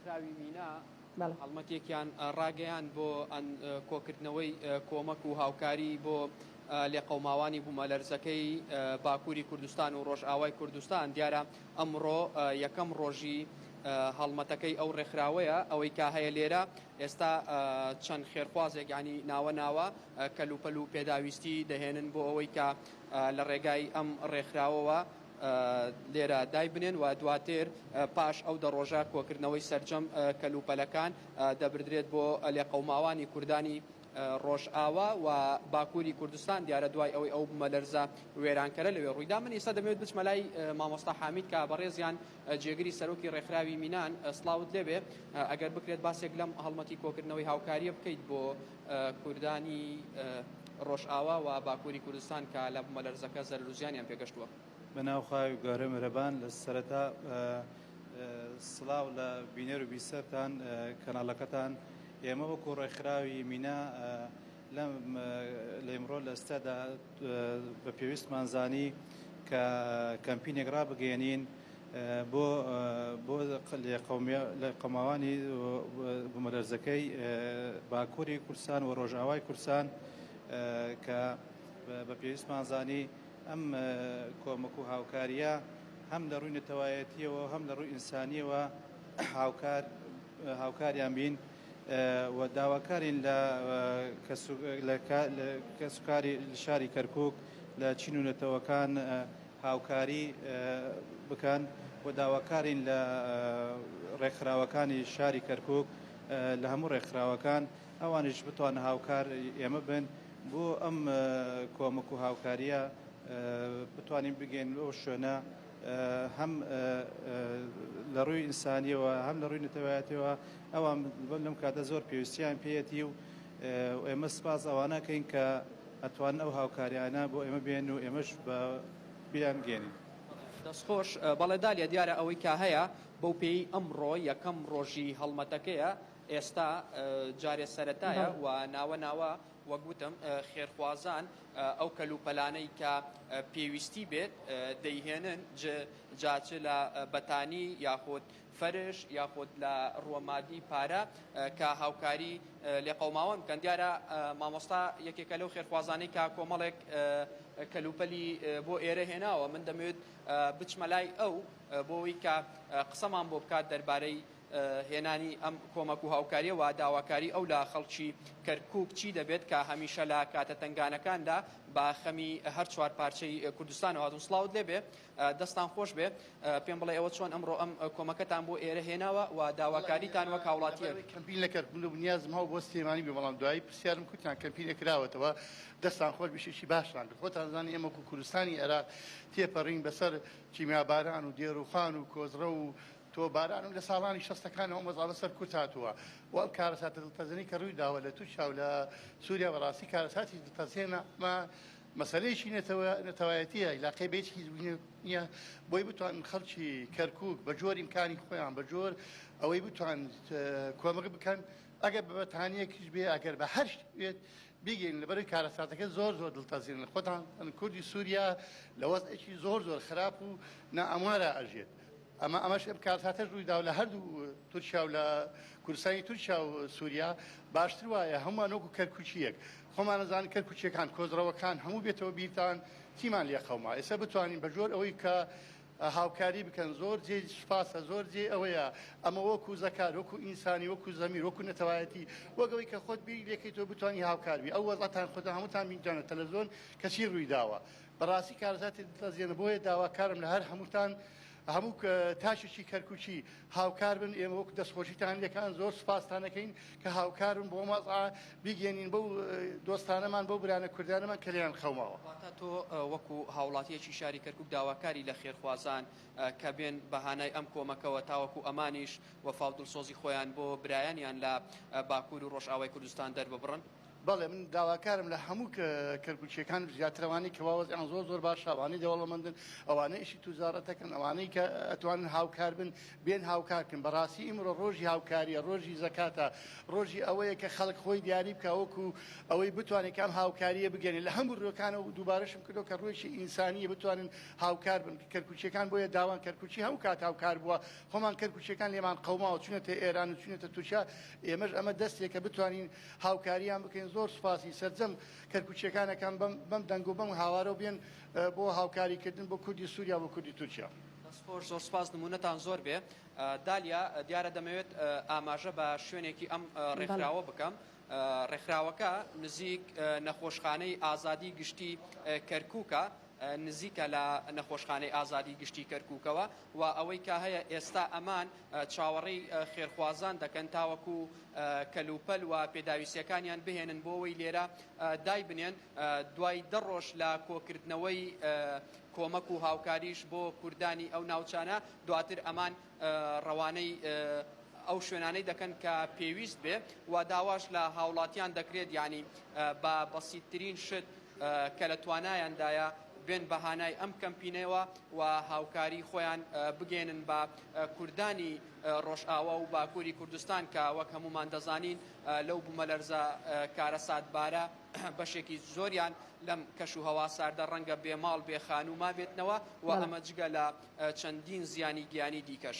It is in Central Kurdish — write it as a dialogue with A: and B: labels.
A: ڕێکخراوی مینا هەڵمەتێکیان ڕاگەیاند بۆ کۆکردنەوەی کۆمەک و هاوکاری بۆ لێقەوماوانی بوومەلەرزەکەی باکووری کوردستان و ڕۆژئاوای کوردستان. دیارە ئەمڕۆ یەکەم ڕۆژی هەڵمەتەکەی ئەو ڕێکخراوەیە، ئەوەی کە هەیە لێرە ئێستا چەند خێرخوازێک یانی ناوە ناوە کەلوپەل و پێداویستی دەهێنن بۆ ئەوەی کە لە ڕێگای ئەم ڕێکخراوەوە لێرە دایبنێن و دواتر پاش ئەو دە ڕۆژە کۆکردنەوەی سەرجەم کەلوپەلەکان دەبردرێت بۆ لێقەوماوانی کوردانی ڕۆژئاوا و باکووری کوردستان. دیارە دوای ئەوەی ئەو بومەلەرزە وێرانکەرە لەوێ ڕوویدا، من ئیستا دەمەوێت بچمە لای مامۆستا حامید کە بەڕێزیان جێگری سەرۆکی ڕێکخراوی مینان. سڵاوت لێبێ، ئەگەر بکرێت باسێک لەم هەڵمەتی کۆکردنەوەی هاوکاریە بکەیت بۆ کوردانی ڕۆژئاوا و باکووری کوردستان کە لە بومەلەرزەکە زەرەر و زیانیان پێگەشتووە.
B: بەناو خوای گەورە میهرەبان. لە سەرەتا سڵاو لە بینەر و بیسەرتان کەناڵەکەتان. ئێمە وەکو ڕێکخراوی مینا لەم لە ئیمڕۆ لە ئێستادا بە پێویستمان زانی کە کەمپینێک ڕابگەیەنین بۆ بۆ لێقەوماوانی بومەلەرزەکەی باکووری کوردستان و ڕۆژئاوای کوردستان کە بە پێویستمان زانی ئەم کۆمەک و هاوکارییە هەم لە ڕووی نەتەوایەتییەوە هەم لە ڕووی ئینسانییەوە هاوکار هاوکاریان بین و داواکارین لە کەسوکاری شاری کەرکووک لە چین و نەتەوەکان هاوکاری بکەن و داواکارین لە ڕێکخراوەکانی شاری کەرکووک لە هەموو ڕێکخراوەکان ئەوانیش بتوانن هاوکار ئێمە بن بۆ ئەم کۆمەک و هاوکارییە بتوانین بگەین بەو شوێنە هەم لە ڕووی ئینسانیەوە هەم لە ڕووی نەتەوایەتیەوە ئەوان لەم کاتە زۆر پێویستیان پێیەتی و ئێمە سپاس ئەوانەکەین کە ئەتوانن ئەو هاوکاریانە بۆ ئێمە بێن و ئێمەش بە بیانگەێنین.
A: دەستخۆش. بەڵێ دالیا دیارە ئەوەی کە هەیە بەو پێیەی ئەمڕۆ یەکەم ڕۆژی هەڵمەتەکەیە ئێستا جارێ سەرەتایە و ناوە ناوە وەک وتم خێرخوازان ئەو کەلوپەلانەی کە پێویستی بێت دەیهێنن جا چ لە بەتانی یاخود فەرش یاخود لە ڕووە مادی پارە کە هاوکاری لێقەوماوان بکەن. دیارە مامۆستا یەکێکە لەو خێرخوازانەی کە کۆمەڵێک کەلوپەلی بۆ ئێرە هێناوە. من دەمەوێت بچمە لای ئەو بۆ ئەوەی کە قسەمان بۆ بکات دەربارەی هێنانی ئەم کۆمەک و هاوکاریە و داواکاری ئەو لە خەڵکی کەرکوک چی دەبێت کە هەمیشە لە کاتە تەنگانەکاندا بە خەمی هەر چوار پارچەی کوردستانەوە هاتوون. سڵاوت لێبێ، دەستان خۆش بێ. پێم بڵێ ئێوە چۆن ئەمڕۆ ئەم کۆمەکەتان بۆ ئێرە هێناوە و داواکاریتان وەک هاوڵاتییەک؟
C: کەمپین لە کەرکوک بوو، نیازم هەبوو بۆ سلێمانی بێم، بەڵام دوایی پرسیارم کوتیان کەمپینێک کراوەتەوە. دەستان خۆش بێ، شتێکی باشتان کرد. خۆتان زانن ئێمە وەکو کوردستانی عێراق تێپەڕین بەسەر کیمیاباران و دێروخان و کۆزڕە و تۆپباران و لە ساڵانی شەستەکانەوە ئەم وەزعە بەسەر کورد هاتووە و ئەم کارەساتە دڵتەزێنەی کە ڕووی داوە لە تورکیا و لە سووریا بەڕاستی کارەساتی دڵتەزێنە. ئەمە مەسەلەیەکی نەتەوە نەتەوایەتییە، عیلاقەی بە هیچ حیزب نییە، بۆی بتوانن خەڵکی کەرکووک بە جۆر ئیمکانی خۆیان بە جۆر ئەوەی بتوان کۆمەک بکەن ئەگەر بە بەتانییەکیش بێ ئەگەر بە هەر شتێک بێت بیگەین لەبەرئەوەی کارەساتەکە زۆر زۆر دڵتەزێنە خۆتان کوردی سووریا لە وەزعێکی زۆر زۆر خراپ و نائەموارا ئەژێت. ئەمە ئەمەش ئەم کارەساتەش ڕوویداوە لە هەردوو تورکیا و لە کوردستانی تورکیا و سووریا باشتر وایە هەمووان وەکو کەرکوکییەک خۆمان ئەزانین کەرکوکییەکان کۆزڕەوەکان هەموو بێتەوە بیرتان چیمان لێ قەوما ئێستا بتوانین بە جۆر ئەوەی کە هاوکاری بکەن زۆر جێ سوپاسە زۆر جێ ئەوەیە ئەمە وەکو زەکات وەکو ئینسانی وەکو زەمیر وەکو نەتەوایەتی وەک ئەوەی کە خۆت بیری لێکەیتەوە بتوانی هاوکار بی ئەو وەزعتان خۆتان هەمووتان بینتانە تەلەڤزیۆن کە چی ڕوویداوە بەڕاستی کارەساتی دڵتەزێنە بۆیە داواکارم لە هەر هەمووتان هەموو تاکێکی کەرکوکی هاوکار بن ئێمە وەکو دەستخۆشیتان لێکان زۆر سوپاستان ئەکەین کە هاوکار بن بۆ ئەم وەزعە بیگەێنین بەو دۆستانەمان بەو برانە کوردانەمان کە لێیان قەوماوە.
A: واتە تۆ وەکو هاوڵاتیەکی شاری کەرکوک داواکاری لە خێرخوازان کە بێن بە هانای ئەم کۆمەکەوە تاوەکو ئەمانیش وەفا و دڵسۆزی خۆیان بۆ برایانیان لە باکور و ڕۆژئاوای کوردستان دەرببڕن؟
C: بەڵێ من داواکارم لە هەموو کەرکوکیەکان زیاتر ئەوانەی کەوا وەزعیان زۆر زۆر باشە ئەوانەی دەوڵەمەندن ئەوانەی ئیشی توجارەتەکەن ئەوانەی کە ئەتوانن هاوکار بن بێن هاوکار کەن بەڕاستی ئیمڕۆ ڕۆژی هاوکاریە ڕۆژی زەکاتە ڕۆژی ئەوەیە کە خەڵک خۆی دیاری بکە وەکو ئەوەی بتوانێت کە ئەم هاوکاریە بگەێنێ لە هەموو ڕووەکانەوە دووبارەشم کردەوە کە ڕوویەکی ئینسانیە بتوانن هاوکار بن کەرکوکیەکان بۆیە داوان کەرکوکی هەموو کات هاوکار بووە خۆمان کەرکوکیەکان لێمان قەوماوە چونەتە ئێران و چونەتە تورکیا ئێمەش ئەمە دەستێکە بتوانین هاوکاریان بکەین زۆر سوپاسی سەرجەم کەرکوکیەکان ئەکەم بەم بەم دەنگ و بەم هاوارەوە بێن بۆ هاوکاری کردن بۆ کوردی سوریا بۆ کوردی تورکیا.
A: دەست خۆش زۆر سوپاس نمونەتان زۆر بێ. دالیا دیارە دەمەوێت ئاماژە بە شوێنێکی ئەم ڕێکخراوە بکەم ڕێکخراوەکە نزیک نەخۆشخانەی ئازادی گشتی کەرکووکە نزیکە لە نەخۆشخانەی ئازادی گشتی کەرکووکەوە و ئەوەی کە هەیە ئێستا ئەمان چاوەڕێی خێرخوازان دەکەن تاوەکو کەلوپەل و پێداویستیەکانیان بهێنن بۆ ئەوەی لێرە دایبنێن دوای دە ڕۆژ لە کۆکردنەوەی کۆمەک و هاوکاریش بۆ کوردانی ئەو ناوچانە دواتر ئەمان ڕەوانەی ئەو شوێنانەی دەکەن کە پێویست بێ و داواش لە هاوڵاتیان دەکرێت یعنی بە بەسیتترین شت کە لە توانایاندایە بێن بە هانای ئەم کەمپینەوە و هاوکاری خۆیان بگەیەنن بە کوردانی ڕۆژئاوا و باکووری کوردستان کە وەک هەموومان دەزانین لەو بوومەلەرزە کارەساتبارە بەشێکی زۆریان لەم کەش و هەوا ساردە ڕەنگە بێ ماڵ بێ خانوو مابێتنەوە و ئەمە جگە لە چەندین زیانی گیانی دیکەش.